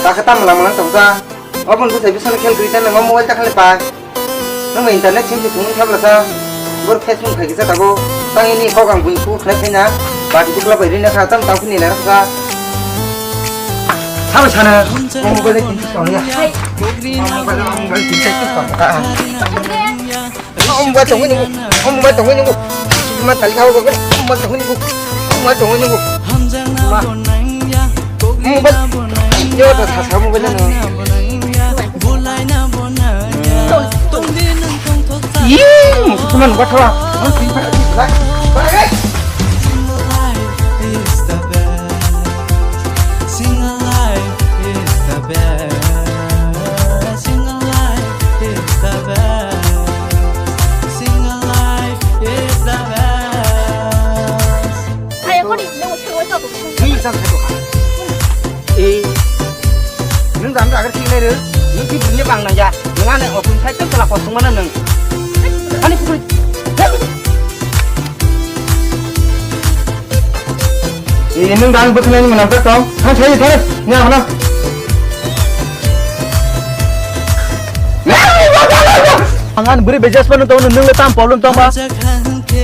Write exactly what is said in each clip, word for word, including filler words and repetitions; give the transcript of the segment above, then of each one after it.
Aka tam lang lang tongsa. Obon bwsai bwsano khel kwrwi tei nang mobile ta khali pai. Nang internet sim se thung thabla sa. Bor Facebook khai kisa tabo. Tang ini kok ang buin ku khlai khaina. Ba dukla bai rina kha tam tang kuni na kha. Habo sana. Mobile tin tong ya. Mobile mobile tin tong. Om ba tongwi nungo. Om ba tongwi nungo. Ma tali khawo ba. Om ba tongwi nungo. Om ba tongwi nungo. Ma. Om ba. Yo ta sa sa mo ba na. Yi, musu teman ba thawa. Ang tin pa. Ba. Ba. Single life is the best. Single life is the best. Single life is the best. Ai, kori, nung sing wai thok. Ni jam thok. Eh. Nung jam jagar sing nai re. Nung si dunia bang nang ya. Nung ane opun sai tu telah kosong mana nung. Ani pukul. Ini nang bwkhnani mwnang tak tong. Thang sai thang. Ni ang na. Ang an bwrwi bejas pano tong nung le tam problem tong ba.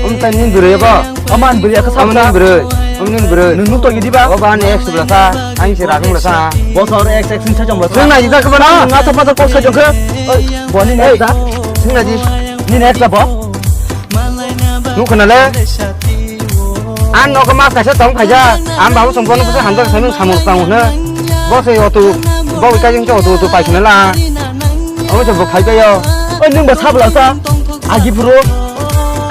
Um tai nin bwrwi ba. Aman bwrwi ka Aman nin sabda. Bwrwi. Um nin bwrwi. Nung nung to gidi ba. O ba ni ex bla sa. Ang si rakung bla sa. Bosor ex ex ni sajong bla sa. Nung na ida ka ba na. Nga to pa to ko sajong khe. Boni ne da. Nung na di. Ni ne da bo. Nukho nale. Ang nogo mas kaisa tong phaijak. Ang babu song bono bwsai hamjak sai samung tang hwnwi. Bo se auto, bo bai kajeng auto auto pai khna la. Amo se bo phai paio. Oi, nwng ba sabla sa. Agi phuru.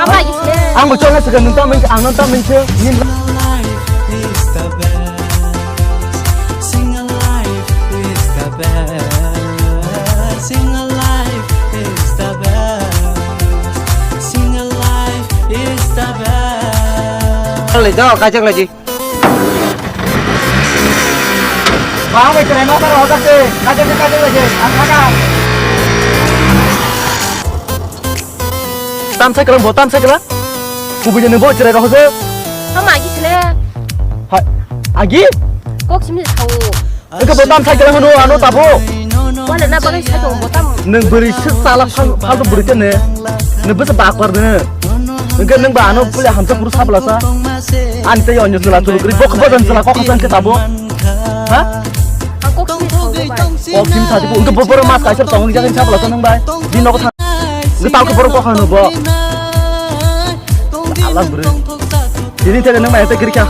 Amo agi se. Ang bo chona se nwng ta mengse, ang nwng ta mengse. Nin Single life is the best. Single life is the best. Lai do, kajak lai ji. Bang bai try ma karo hodak se. Kajak se, kajak lai ji. Ang khaga. Tam cycle bo, tam cycle. Kubui ni bo chwrai rok se. Tamo agi sile. Hai. Agi? Kok simi sao. Eke bo tam cycle hano ano tabo. Wala na bagwi sai tong bo tam. Nwng bwrwi se chala phal, phal to bwrwi tene. Nwng bwsa bakbar de. Eke nwng ba ano puli hamsa buru sabla sa. Ani tei onyo sala tu gri bok bo dan sala kok san ke tabo. Ha? Ang kok simi sao bai. Kok simi sa ko. Eke bo boro mas kaisa tong jaga sabla sa nwng bai. Di nogo. Ngi tau khe borok kok hano bo. Alam bro. Tini tele nang mai ta kirika.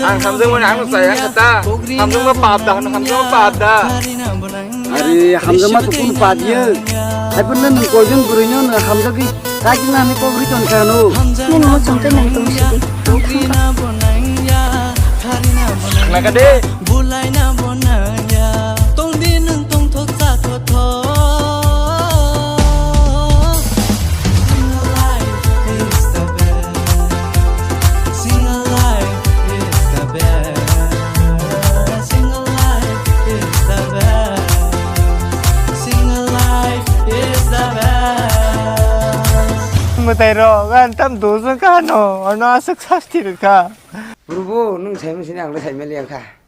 Ang hamjakmani ang no chaya khe ta. Hamjakma pap da hwno, hamjakma pap da. Are, hamjakma to kunu pap ya. Hai pun nang koijon bwrwi no hamjagwi kajna ni kok ri ton kha no. Nini mo chungte nang tong sidi. Khna ka de. Mwtai rok, ang tam dojong kha no, ano aswk sasti rwkha. Bro, bo, nwng sai mani sini ang le sai mali ang kha.